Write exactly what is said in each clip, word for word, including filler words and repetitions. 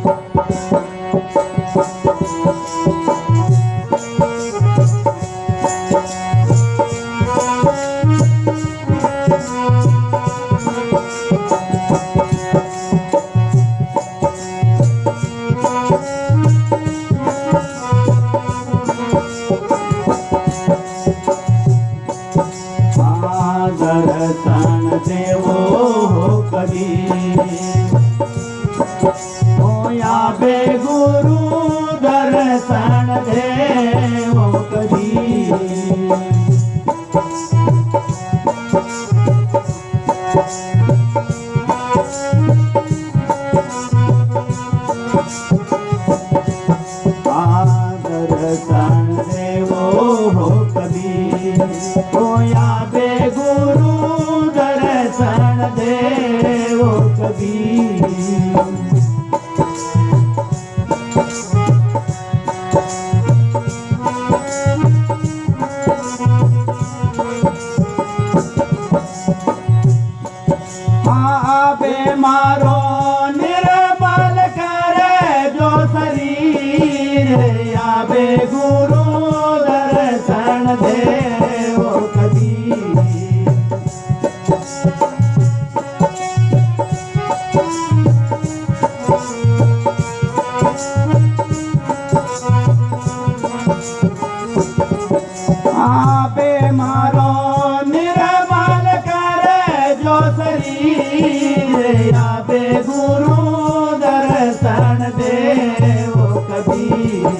आ दर्शन देवो हो कबीर, ओ आवे गुरु दर्शन देवो कबीर। आ दर्शन देवो हो कबीर, ओ आवे गुरु दर्शन देवो कबीर। आवे मारो निर्मल करे जो शरीर, आवे गुरु दर्शन देवो कबीर। आवे मारो निर्मल करे जो शरीर, आवे गुरु दर्शन देवो कबीर।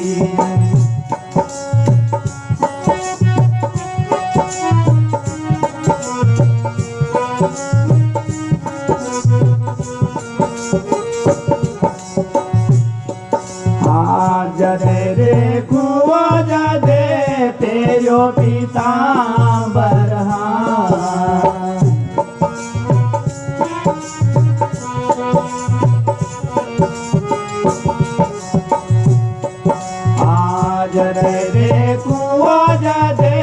आज रे कुओ जदे पेर्यो पीतांबर हा। आज रे कुओ जदे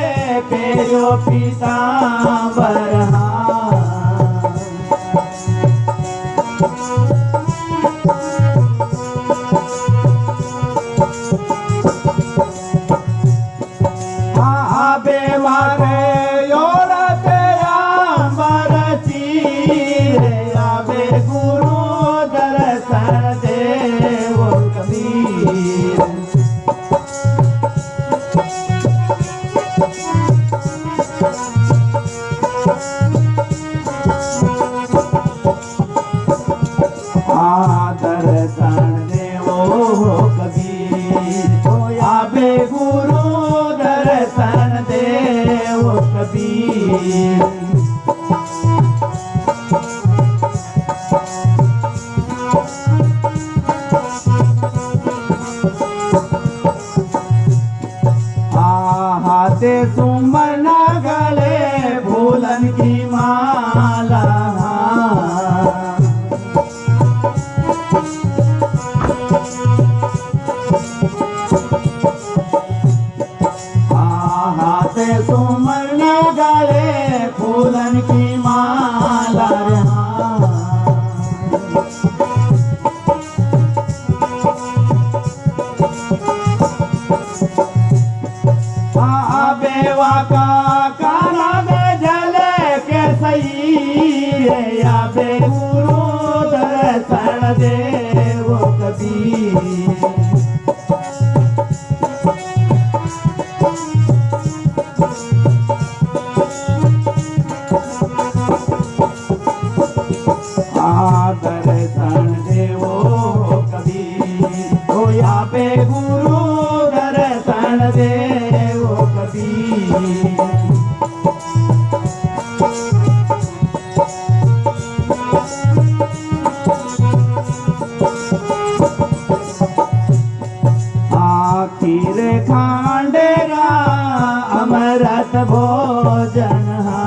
पेर्यो पीतांबर हा। आवे मारे ओरते आंबर चीरे, आवे गुरु दर्शन देवो कबीर। आ दर्शन देवो कबीर, ओ आवे गुरु दर्शन देवो कबीर। आ हाथे सुमन गले फूलन की माला। आ हाथे सुमन गले फूलन की माला रे हाँ। आवे वाका काना में जले के सही रे, आवे गुरु दर्शन देवो कबीर। आ दर्शन देवो कबीर, ओ आवे गुरु दर्शन देवो कबीर। आ खीर खांडेरा अमरत भोजन हा।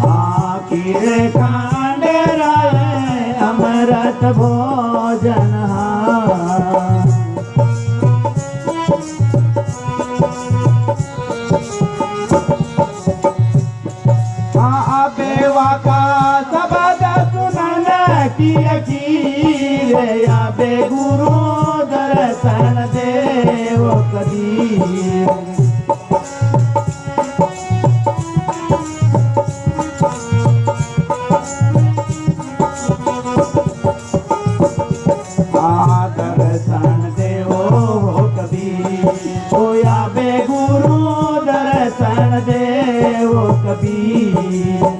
आ खीर खांडेरा अमरत भोजन हा। की अखीर, आवे गुरु दर्शन देवो कबीर। आ दर्शन देवो कबीर, ओ आवे गुरु दर्शन देवो कबीर।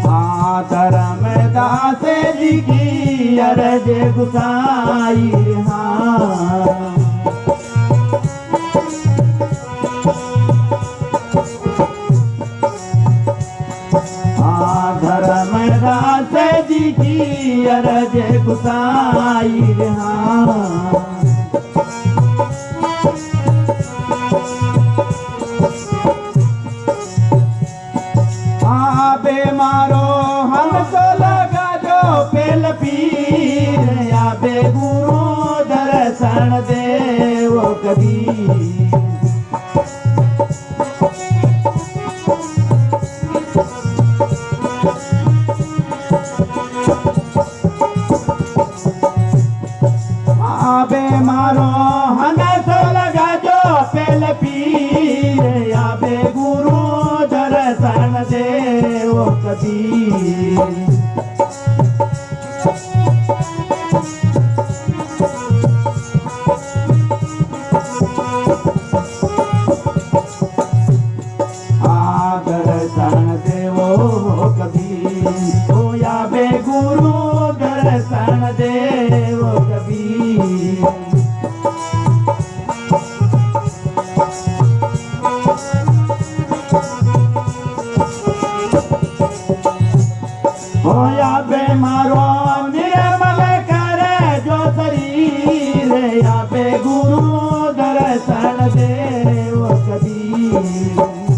हाँ, धर्मदास जी की अरज गुसाई, हाँ। हाँ, धर्मदास जी की अरज गुसाई, हाँ। आवे मारो हंस लगा जो पेल पीर, आवे गुरु दर्शन देवो कबीर। आवे मारो हंस लगा जो पेल पीर, आवे गुरु दर्शन देवो कबीर। हाँ, दर्शन देवो कबीर, ओ आवे गुरु दर्शन देवो कबीर। हो आवे मारो निर्मल करे जो शरीर, आवे गुरु दर्शन देवो कबीर।